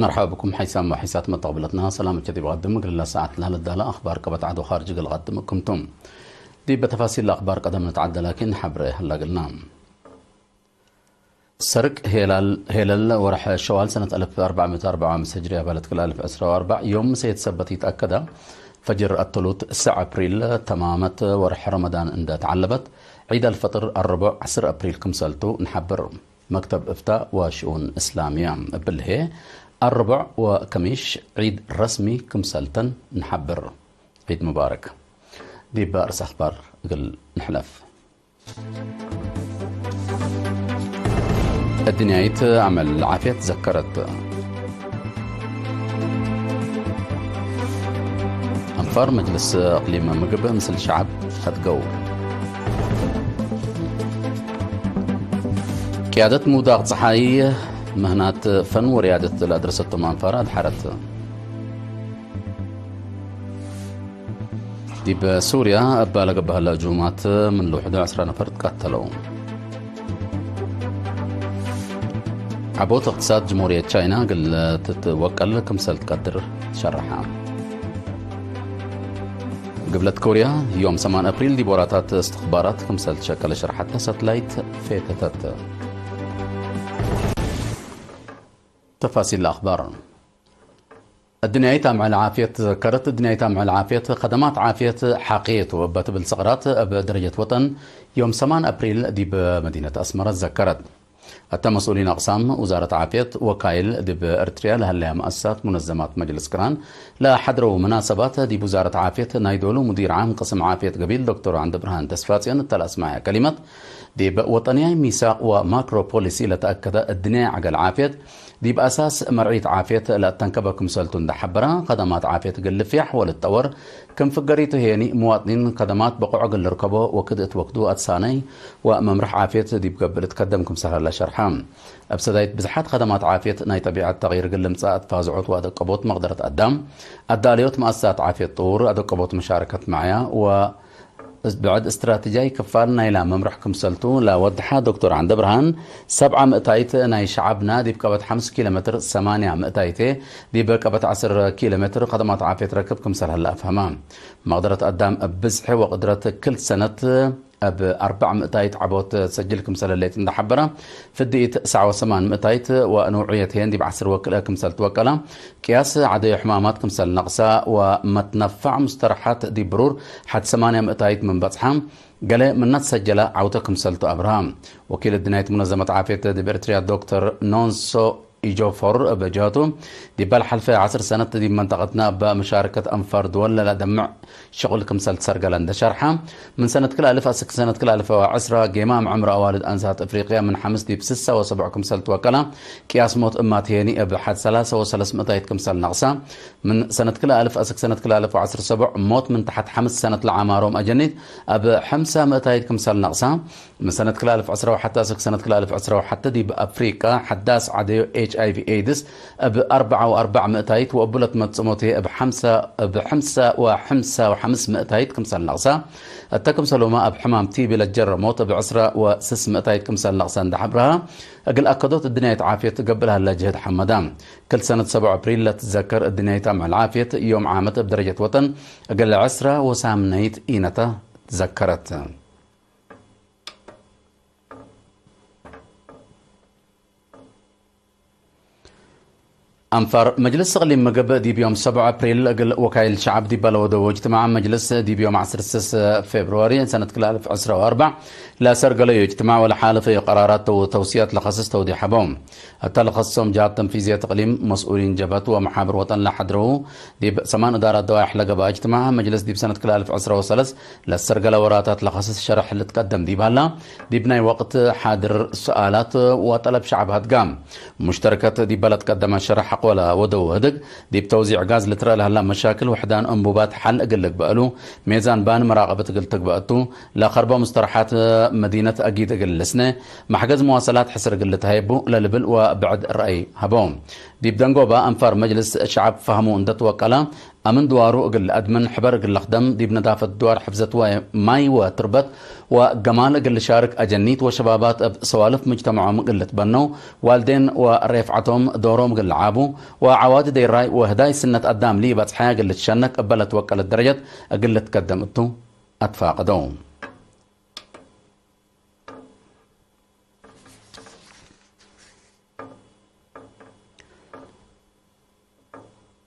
مرحبا بكم حيثما حيثات متقبلتنا. سلام جديد بقدم قلنا ساعة لها للدالة أخبار قبت عدو خارج قل قدم كنتم. دي بتفاصيل الأخبار قدم نتعدى لكن حبر هلا قلنا. سرق هلال هلال ورح شوال سنة ألف وأربعمائة وأربعة مسجري أبالت كل ألف أسرة وأربع يوم سيد سبت يتأكد. فجر التلوت ساعة أبريل تمامة ورح رمضان عند تعلبت. عيد الفطر الربع عشر أبريل كمسلتو نحبر. مكتب إفتاء وشؤون إسلامية بالهي الربع وكميش عيد رسمي كمسلتن نحبر. عيد مبارك. دي بأرس أخبار قل نحلف. الدنيايت عمل العافية تذكرت. أنفار مجلس إقليم مقب مثل شعب خد جو. قيادة موداغ صحاي مهنات فن وريادة الأدرسة أنفار الحرت. ዲብ ሱርያ እባ ለገብሀለ እጁማት ምን ልውሕዱ ዕስራ ነፈር ትቀተለው። ዓቦት እቅትሳድ ጅምሁርየት ቻይና እግል ትትወቀል ክምሰል ትቀድር ትሸረሓ። ግብለት ኮርያ ዮም ሰማን ኣፕሪል ዲብ ወራታት እስትኽባራት ክምሰል ትሸቀለ ሸርሓታ ሳትላይት ፌተተት። ተፋሲል ኣኽባር። እድንያይት ኣምዕል ዓፍየት ዘከረት። እድንያይት ኣምዕል ዓፍየት ኸደማት ዓፍየት ሓቕየቱ እበ ትብል ሰቕራት እብ ደረጀት ወጠን ዮም ሰማን ኣፕሪል ዲብ መዲነት ኣስመረ ዘከረት። እተ መስኡሊን ኣቕሳም ውዛረት ዓፍየት ወካይል ዲብ ኤርትርያ ለሀለያ መኣሳት ሙነዘማት መጅልስ ክራን ለሓድረው መናሰባት ዲብ ውዛረት ዓፍየት ናይ ዶሉ ሙዲር ዓም ቅስም ዓፍየት ገቢል ዶክተር ዓንደ ብርሃን ተስፋጽዮን እተል ኣስማያ ከሊመት ዲብ ወጠንያይ ሚሳቕ ወማክሮ ፖሊሲ ለተኣከደ እድንያይ ዓገል ዓፍየት ዲብ ኣሳስ መርዒት ዓፍየት ለእተንከበ ክምሰልቱ እንደሓበራ፣ ከደማት ዓፍየት እግል ልፍያሕ ወልጠወር ክም ፍገሪቱ ሄኒ፣ ምዋጥኒን ከደማት በቑዕ እግል ልርከቦ ወክድ እት ወክዱ ኣትሳነይ ወመምርሕ ዓፍየት ዲብ ገብእ ልትከደም ክምሰል ሀላ ሸርሓ። እብ ሰዳይት ብዝሓት ከደማት ዓፍየት ናይ ጠቢዐት ተቕይር እግል ልምጻእ ኣትፋዝዖት ወኣደቀቦት መቕደረት ኣዳም፣ ኣዳልዮት መኣሰሳት ዓፍየት ጥውር፣ ኣደቀቦት መሻረከት መዕያ ወ ብዕድ እስትራተጂያይ ክፋል ናይላ መምርሕ ክምሰልቱ ለወድሓ ዶክተር ዓንደብርሃን፣ ሰብዓ ምእታይት ናይ ሸዓብና ዲብ ቀበት ሓምስ ኪሎ ሜትር፣ ሰማንያ ምእታይቴ ዲብ ቀበት ዓስር ኪሎ ሜትር ከደማት ዓፍየት ረክብ ክምሰል ሀለ ኣፍሀማ። መቕደረት ኣዳም እብ ብዝሒ ወቅድረት ክል ሰነት እብ ኣርባዕ ምእታይት ዓቦት ሰጅል ክምሰል ህሌት እንደሓበረ፣ ፍድኢት ሰዓወ ሰማን ምእታይት ወንውዕየት ሄን ዲብ ዓስር ወክልአ ክምሰል ትወቀላ። ቅያስ ዓደዮ ሕማማት ክምሰል ነቕሳ ወመትነፋዕ ሙስተርሓት ዲብ ብሩር ሓድ ሰማንያ ምእታይት ምን በጽሓ፣ ገለ ምናት ሰጀላ ዓውተ ክምሰልቱ ኣብርሃ። ወኪል እድናይት ሙነዘመት ዓፍየት ዲብ ኤርትርያ ዶክተር ኖንሶ ኢጆፎር በጃቱ፣ ዲባ ልሓልፈ ዓስር ሰነት ዲብ መንጠቐትና እባ መሻርከት ኣንፋር ድወል ለላደምዕ ሽቁል ክምሰል ትሰርገለ እንደ ሸርሓ፣ ምን ሰነት ክልኣልፍ ኣስክ ሰነት ክልኣልፍ ወዕስራ ጌማ ምዕምሮ ኣዋልድ ኣንሳት እፍሪቅያ ምን ሓምስ ዲብ ስሳ ወሰቡዕ ክምሰል ትወቀላ፣ ቅያስ ሞት እማት ሄኒ እብ ሓድ ሰላሳ ወሰለስ ምእታይት ክምሰል ነቕሳ፣ ምን ሰነት ክልኣልፍ ኣስክ ሰነት ክልኣልፍ ወዓስር ሰቡዕ ሞት ምን ተሓት ሓምስ ሰነት ለዓማሮም ኣጀኒት እብ ሕምሳ ምእታይት ክምሰል ነቕሳ፣ ምን ሰነት ክልኣልፍ ዕስራ ወሓተ ኣስክ ሰነት ክልኣልፍ ዕስራ ወሓተ ዲብ ኣፍሪቃ ሓዳስ ዓደዮ ኤች ኣይ ቪ ኤድስ እብ ኣርብዓ ወኣርባዕ ምእታይት ወእቡለት መጽሞቴ እብ ሓምሳ፣ እብ ሕምሳ ወሕምሳ ወሓምስ ምእታይት ክምሰል ነቕሳ፣ እተ ክምሰሎማ እብ ሕማም ቲ ቢ ለጀረ ሞት እብ ዕስራ ወስስ ምእታይት ክምሰል ነቕሳ እንደ ሓብርሃ፣ እግል ኣከዶት እድንያይት ዓፍየት ገብእ ለሀላ ጅህድ ሓመዳ። ክል ሰነት ሰቡዕ ኣፕሪል ለትዘከር እድንያይት ኣምዕል ዓፍየት ዮም ዓመት እብ ደረጀት ወጠን እግል ዕስራ ወሳምነይት ኢነታ ትዘከረት። ኣንፋር መጅልስ እቕሊም ምግብ ዲብ ዮም ሰብዓ ኣፕሪል እግል ወካይል ሸዓብ ዲባ ለወደዎ እጅትማዕ መጅልስ ዲብ ዮም ዓስር ስስ ፌብርዋሪ ሰነት ክልኣልፍ ዕስራ ወኣርባዕ ለሰርገለዮ እጅትማዕ ወለሓለፈዮ ቀራራት ተው-፣ ተውስያት ለኸስስ ተውዲሕ ሀቦ። እታ ለኸስሶም ጀሃት ተንፊዝየት እቕሊም መስኡሊን ጀብሀት ወመሓብር ወጠን ለሓድረው ዲብ ሰማን እዳራት ደዋይሕ ለገባ እጅትማዕ መጅልስ ዲብ ሰነት ክልኣልፍ ዕስራ ወሰለስ ለሰርገለ ወራታት ለኸስስ ሸርሕ ልትቀደም ዲብ ሀላ፣ ዲብ ናይ ወቅት ሓድር ሰኣላት ወጠለብ ሸዓብ ሀድጋ። ሙሽተረከት ዲብ ለትቀደመ ሸርሕ ሐቆለ ወደው ህድግ፣ ዲብ ተውዚዕ ጋዝ ልትረአ ለሀላ መሻክል ውሕዳን እንቡባት ሐል እግል ልግበአሉ፣ ሜዛን ባን መራቀበት እግል ትግበአቱ፣ ለኸርበ ሙስተረሓት መዲነት አጊድ እግል ልስነ፣ መሕገዝ መዋሰላት ሕስር እግል ልትሀየቡ ለልብል ወብዕድ ረአይ ሀበው። ዲብ ደንጎባ ኣንፋር መጅልስ ሸዓብ ፋህሙ እንደትወቀላ፣ ኣምን ድዋሩ እግል ኣድምን ሕበር እግል ለኽደም፣ ዲብ ነዳፈት ድዋር ሕፍዘት ወ-፣ ማይ ወትርበት ወገማል እግል ሻርክ ኣጀኒት ወሸባባት እብ ሰዋልፍ ሙጅተመዖም እግል ልትበነው፣ ዋልዴን ወሬፍዓቶም ዶሮም እግል ልዓቡ፣ ወዓዋዲ ደይራይ ወህዳይ ስነት ኣዳም ሊበጽሐ እግል ልትሸነክ እበለት ወቀለት ደረጀት እግል ልትከደም እቱ ኣትፋቀደው።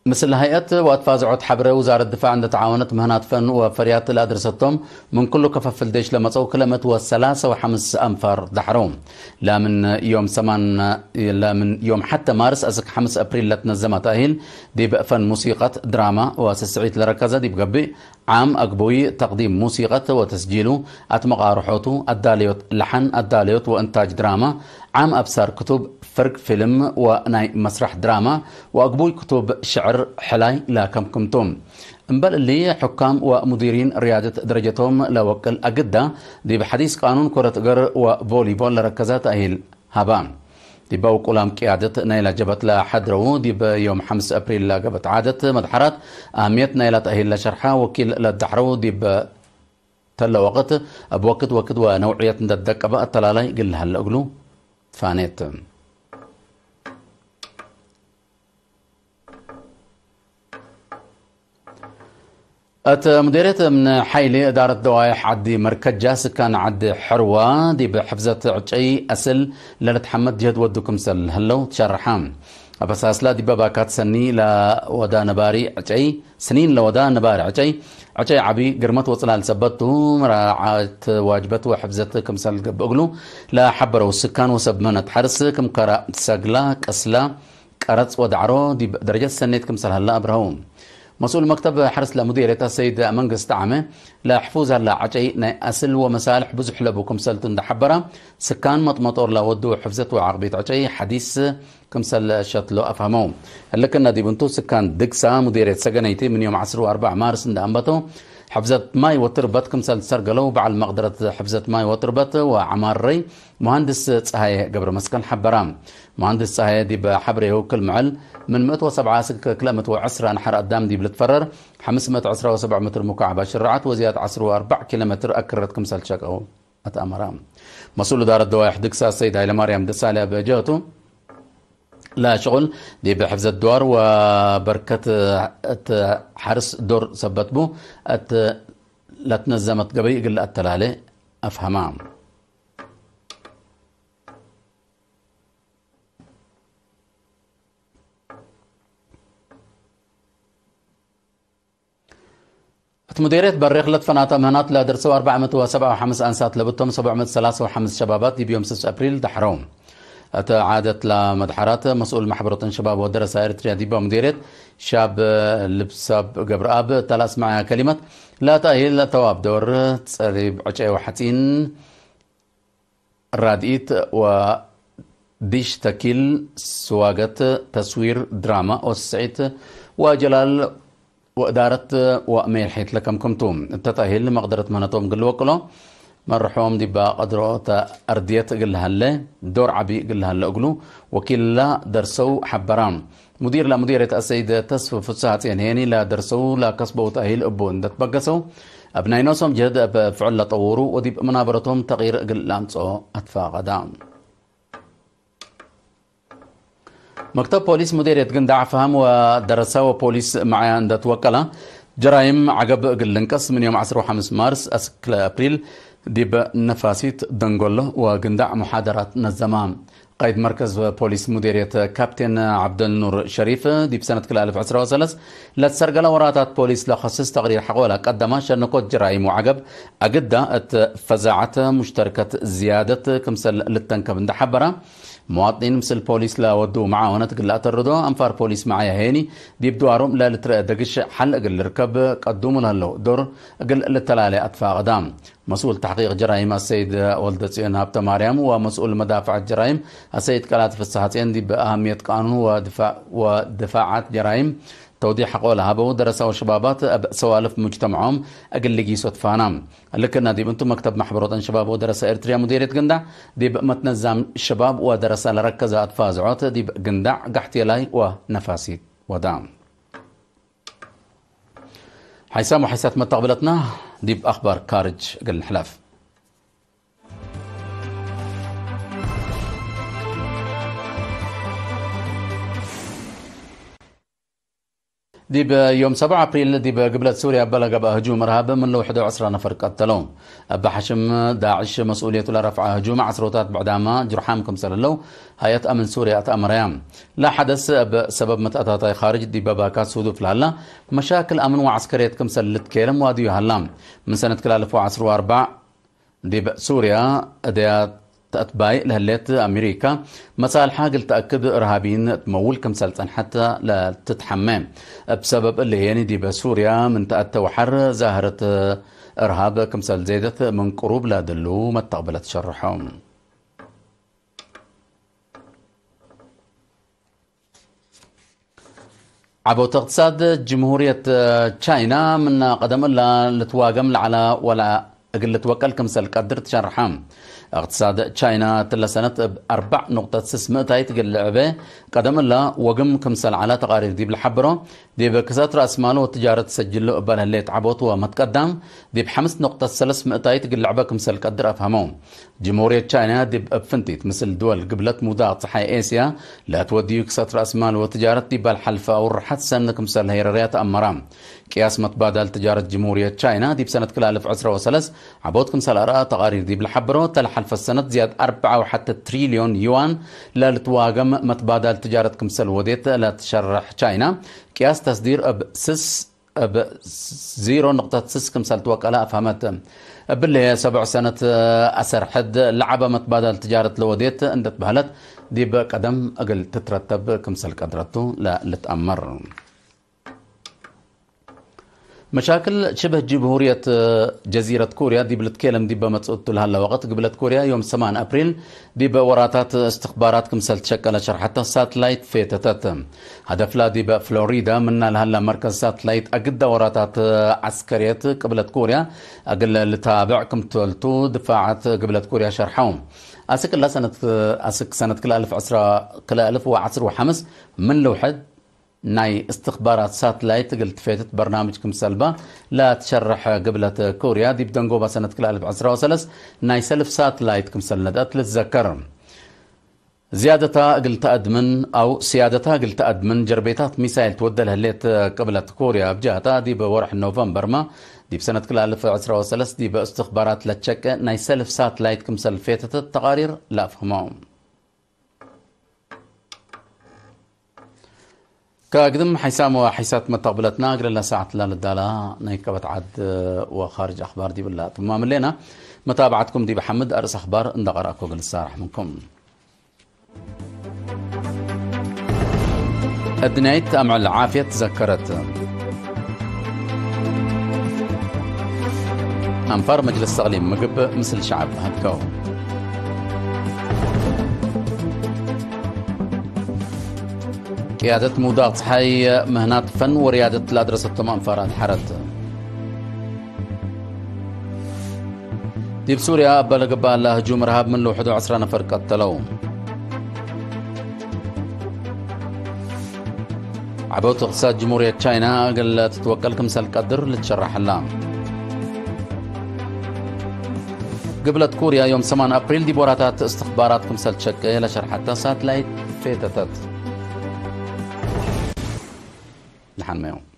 ምስል ሀይአት ወአትፋዝዖት ሐብረ ውዛረት ድፋዕ እንደ ተዓወነት ምህናት ፈን ወፈርያት ለአድርሰቶም ምን ኩሉ ከፈፍል ዴሽ ለመጸው ክለመት ወሰላሰ ወሐምስ አንፋር ዳሕሮ። ለምን ዮም ሰማን፣ ለምን ዮም ሐተ ማርስ አስክ ሐምስ አፕሪል ለትነዘመ ተእሂል ዲብ ፈን ሙሲቀት ድራማ ወስስዒት ለረከዘ ዲብ ገብእ ዓም አግቡይ ተቅዲም ሙሲቀት ወተስጂሉ፣ አትመቃርሖቱ፣ አዳለዮት ለሐን፣ አዳለዮት ወእንታጅ ድራማ፣ ዓም አብሳር ክቱብ፣ ፍርግ ፊልም ወናይ መስራሕ ድራማ ወአግቡይ ክቱብ ሽዕር ሕላይ ለከምክምቱ። እምበል እሊ፣ ሕካም ወሙዲሪን ርያደት ደረጀቶም ለወቅል አግዳ፣ ዲብ ሐዲስ ቃኑን ኮረት እገር ወቮሊቦል ለረከዘ ተእሂል ሀባ። ዲበ ውቁላም ቅያደት ናይላ ጀበት ለሐድረው፣ ዲብ ዮም ሐምስ አፕሪል ለገበት ዓደት መድሐራት አህምየት ናይላ ተእሂል ለሸርሐ ወኪል ለዳሕረው፣ ዲብ ተለ ወቅት እብ ወክድ ወክድ ወነውዕየት እንደደቀበ አተላላይ እግል ለሀለ እግሉ ትፋኔት። እት ሙዴርየት እምን ሐይሊ እዳረት ደዋይሕ ዐዲ መርከጃ ስካን ዐዲ ሕርዋ ዲብ ሕፍዘት ዕጨይ አስል ለልትሐመድ ጀህድ ወዱ ክምሰል ህለው ትሸርሐ። አበሳስላ ዲበ ባካት ሰኒ ለወዳ ነባሪ ዕጨይ፣ ስኒን ለወዳ ነባሪ ዕጨይ፣ ዕጨይ ዐቢ ግርመት ወጽላል ሰበቱ መራዓት ዋጅበት ወሕፍዘት ክምሰል ገብእ እግሉ ለሐበረው ስካን ወሰብ መነት ሐርስ ክም ከራ ሰግላ፣ ቀስላ፣ ቀረጽ ወዳዕሮ ዲብ ደረጀት ሰኔት ክምሰል ሀላ አብርሀው። መስኡል መክተብ ሐርስ ለሙዲርየት አሰይድ መንግስት ዓመ፣ ለሕፉዝ ሀላ ዐጨይ ናይ አስል ወመሳልሕ ብዙሕ ለቡ ክምሰልቱ እንደሐበራ፣ ስካን መጥመጦር ለወዱ ሕፍዘት ወዓቅቢት ዐጨይ ሐዲስ ክምሰል ሸትሎ አፍሀመው። ህልክና ዲብ እንቱ ስካን ድግሳ ሙዲርየት ሰገነይቲ ምን ዮም ዐስር ወአርባዕ ማርስ እንደአንበተው፣ ሕፍዘት ማይ ወትርበት ክምሰል ሰርገለው በዓል መቅደረት ሕፍዘት ማይ ወትርበት ወዐማረይ መሃንድስ ጸሃየ ገብረ መስቀል ሐበራ። መሃንድስ ጸሃየ ዲብ ሐብሬሁ ክል ምዕል ምን ምእት ወሰብዓ እስክ ክልተ ምእት ወዕስራ ነሐር አዳም ዲብ ልትፈረር ሐምስ ምእት ዕስራ ወሰብዕ ምትር ሙካዕብ ሽራዓት ወዝያድ ዐስር ወአርባዕ ኪሎ ሜትር አክረት ክምሰል ሸቀው አትአመራ። መስኡል እዳረት ደዋይሕ ድግሳ ሰይድ ሃይለማርያም ደሳለ አብ ጀህቱ ለሽቁል ዲብ ሕፍዘት ድዋር ወበርከት እት ሐርስ ዶር ሰበት ቡ እት ለትነዘመት ገበይ እግል አተላለ አፍሀማ። እት ሙዴርየት በሬኽ ለትፈናተ ምህናት ለደርሰው አርባዕ ምእት ወሰብዓ ወሐምስ አንሳት ለብቶም ሰብዕ ምእት ሰላሳ ወሐምስ ሸባባት ዲብ ዮም ስስ አፕሪል ዳሕረው። እተ ዓደት ለመድሐራት መስኡል ማሕበሮተን ሸባብ ወደረሳ ኤርትርያ ዲባ ሙዴርየት ሻብ ልብሳብ ገብረአብ እተ ለአስማዕያ ከሊመት ለተእሂል ተዋብ ዶር ጸሪብ ዕጨይ ወሐጺን ራድኢት ወዲሽ ተኪል ስዋገት ተስዊር ድራማ ወስስዒት ወጀላል ወእዳረት ወሜርሒት ለከምክምቱ። እተ ተእሂል መቅደረት ምህነቶም ግል ወቅሎ መርሖም ዲባ ቀድሮ ተአርድየት እግል ለሀለ ዶር ዐቢ እግል ለሀለ እግሉ ወኪልላ ደርሰው ሐበራ። ሙዲር ለሙዲርየት አሰይድ ተስፍ ፍስሐ ጽዮን ሄኒ ለደርሰው ለከስበው ተእሂል እቡ እንደትበገሰው እብ ናይ ኖሶም ጀህድ እብ ፍዕል ለጠውሩ ወዲብ መናበረቶም ተቅይር እግል ለአምጽኦ አትፋቀዳ። መክተብ ፖሊስ ሙዴርየት ግንዳዕ ፈሃም ወደረሰ ወፖሊስ መዓያ እንደትወቀላ ጀራይም ዐገብ እግል ልንቀስ ምን ዮም ዐስር ወሐምስ ማርስ አስክለ አፕሪል ዲብ ነፋሲት ደንጎሎ ወግንዳዕ ሙሓደራት ነዘማ። ቃይድ መርከዝ ፖሊስ ሙዴርየት ካፕቴን ዐብደልኑር ሸሪፍ ዲብ ሰነት ክልተ አልፍ ዕስራ ወሰለስ ለትሰርገላ ወራታት ፖሊስ ለኸስስ ተቅሪር ሐቆላ ቀደማ ሸነኮት ጀራይም ወዐገብ አግዳ እት ፈዛዐት ሙሽተርከት ዝያደት ክምሰል ልተንከብ እንደሐበራ፣ መዋጥኒን ምስል ፖሊስ ለወዱ መዓወነት ግላ ተርዶ፣ አንፋር ፖሊስ መዓያ ሄኒ ዲብ ድዋሮም ለልትረአ ደግሽ ሐል እግል ልርከብ ቀዱሙ ለህለው ዶር እግል ልተላለ አትፋቀዳ። መስኡል ተሕቂቅ ጀራይም አሰይድ ወልደጽዮን ሀብተማርያም ወመስኡል መዳፍዐት ጀራይም አሰይድ ቀላት ፍስሐጽዮን ዲብ አህምየት ቃኑን ወድፋ-፣ ወድፋዓት ጀራይም ሮዲ ሓቆ ለሃበው ደረሳዊ ሽባባት ኣብ ሰዋልፍ ሙጅተምዖም እግልጊ ሶትፋና። ልክና ዲብ እንቱ መክተብ ማሕበሮተን ሽባብ ወደረሳ ኤርትርያ ሙዴርየት ግንዳዕ ዲብ መትነዛም ሽባብ ወደረሳ ለረከዛ ኣትፋዝዖት ዲብ ግንዳዕ ጋሕቴላይ ወነፋሲት ወዳ። ሓይሳም ወሓይሳት መተቕብለትና ዲብ ኣኽባር ካርጅ እግል ንሕለፍ። ዲብ ዮም ሰብዓ ኣፕሪል ዲብ ግብለት ሱርያ በለገባ ህጁም እርሃብ ምን ለውሕዶ ዕስራ ነፈር ቀተለው። እብ ሓሽም ዳዕሽ መስኡልየቱ ለረፍዓ ህጁም ዓስሮታት ብዕዳማ ጅርሓም ክምሰለለው ሃየት ኣምን ሱርያ ኣትኣመረያ። ላሓደስ እብ ሰበብ መትኣታታይ ኻርጅ ዲበ ባካት ሱዱፍ ለሃላ መሻክል ኣምን ወዓስከርየት ክምሰል ልትኬለም ዋድዩ ሃላ። ምን ሰነት ክላልፍ ወዓስር ወኣርባዕ ዲብ ሱርያ እድያ ተእትባይ ለህሌት ኣሜሪካ መሳልሓ እግል ተእክድ እርሃቢን እትመውል ክምሰል ጸንሐት ለትትሓመ። እብ ሰበብ እለ የኒ ዲብ ሱርያ ምን ተእተ ወሐር ዛህረት እርሃብ ክምሰል ዜደት ምን ቅሩብ ለድሉ መተቕብለት ሸርሖ። ዓቦት እቅትሳድ ጅምሁርየት ቻይና ምና ቀደም እላ ልትዋገም ለዓላ ወላ እግል ልትወቀል ክምሰል ቀድር ትሸርሓ። እቅትሳድ ቻይና ትለ ሰነት እብ ኣርባዕ ኑቅጠት ስስ ምእታይት እግል ልዕበ ቀደም እላ ወግም ክምሰል ዓላ ተቃሪር ዲብ ልሓብሮ፣ ዲብ ክሰት ረእስማል ወትጃረት ሰጅሎ እባል ህሌት ዓቦት ወመትቀዳም ዲብ ሓምስ ኑቅጠት ሰለስ ምእታይት እግል ልዕበ ክምሰል ቀድር ኣፍሃመው። ጅምሁርየት ቻይና ዲብ እብ ፍንቲት ምስል ድወል ግብለት ሙዳቕ ጸሓይ ኤስያ ለትወድዩ ክሰት ረእስማል ወትጃረት ዲባል ሓልፈ ኣውርሓት ሰን ክምሰል ሄረርያ ተኣመራ። ቅያስ መትባዳል ትጃረት ጅምሁርየት ቻይና ዲብ ሰነት ክላልፍ ዕስራ ወሰለስ ዓቦት ክምሰል ኣርኣ ተቓሪር ዲብ ልሓብሮ፣ ተለሓልፈ ሰነት ዝያድ ኣርብዓ ወሓተ ትሪልዮን ዩዋን ለልትዋገም መትባዳል ትጃረት ክምሰል ወዴት ለትሸርሕ ቻይና፣ ቅያስ ተስዲር እብ ስስ እብ ዜሮ ነጥቢ ስስ ክምሰል ትወቀለ ኣፍሃመት። እብለ ሰብዕ ሰነት ኣሰርሐድ ለዓበ መትባዳል ትጃረት ለወዴት እንደት በህለት ዲብ ቀደም እግል ትትረተብ ክምሰል ቀድረቱ ለልትኣመር። መሻክል ሽብህ ጅምሁርየት ጀዚረት ኮርያ ዲብ ልትኬለም ዲበ መጽእቱ ለሃለ ወቅት ግብለት ኮርያ ዮም ሰማን ኣፕሪል ዲብ ወራታት እስትኽባራት ክምሰል ትሸቀለ ሸርሐተ ሳትላይት ፌተተት። ሀደፍላ ዲብ ፍሎሪዳ ምና ለሃላ መርከዝ ሳትላይት ኣግዳ ወራታት ዓስከርየት ቅብለት ኮርያ እግል ልታብዕ ክምተልቱ ድፋዓት ግብለት ኮርያ ሸርሐው። ኣስክ እላ ሰነት፣ ኣስክ ሰነት ክልኣልፍ ዕስራ፣ ክልኣልፍ ወዓስር ወሓምስ ምን ልውሕድ ናይ እስትኽባራት ሳትላይት እግል ትፌትት በርናምጅ ክምሰልባ ለትሸርሕ ግብለት ኮርያ ዲብ ደንጎባ ሰነት ክልኣልፍ ዕስራ ወሰለስ ናይ ሰልፍ ሳትላይት ክምሰል ነድአት ልትዘከር። ዝያደታ እግል ተኣድምን ኣው ስያደታ እግል ተኣድምን ጀርቤታት ሚሳይል ትወደል ህሌት ቅብለት ኮርያ ብጃታ ዲብ ወርሕ ኖቨምበርማ ዲብ ሰነት ክልኣልፍ ዕስራ ወሰለስ ዲብ እስትኽባራት ለትሸቀ ናይ ሰልፍ ሳትላይት ክምሰል ፌተተት ተቓሪር ለኣፍህሞ። ከግድም ሓይሳም ወሓይሳት መተቕብለትና እግለላ ሰዓት ላልዳላ ናይ ከበት ዓድ ወኻርጅ ኣኽባር ዲብላ ትማምሌና። መታብዓትኩም ዲብ ሓምድ ኣርእስ ኣኽባር እንዳቐራእኮ ግልሳራሕ ምንኩም። እድንያይት ኣምዕል ዓፍየት ዘከረት። ኣንፋር መጅልስ ተቕሊም ምግብ ምስል ሸዓብ ሃድከው። ቅያደት ምውዳቕ ጸሓይ ምህናት ፈን ወርያደት ለኣድረሰቶም ኣንፋር ኣድሓረት። ዲብ ሱርያ ኣባለ ገባላ ህጁም ርሃብ ምን ልውሕዶ ዕስራ ነፈር ቀተለው። ዓበውት እቕትሳድ ጅሙርየት ቻይና እግል ትትወቀል ክምሰል ቀድር ልትሸራሕላ። ግብለት ኩርያ ዮም ሰማን ኣፕሪል ዲብ ወራታት እስትኽባራት ክምሰል ሸቀ ለሸርሓታ ሳትላይት ፌተተት። ደሓን መዮም።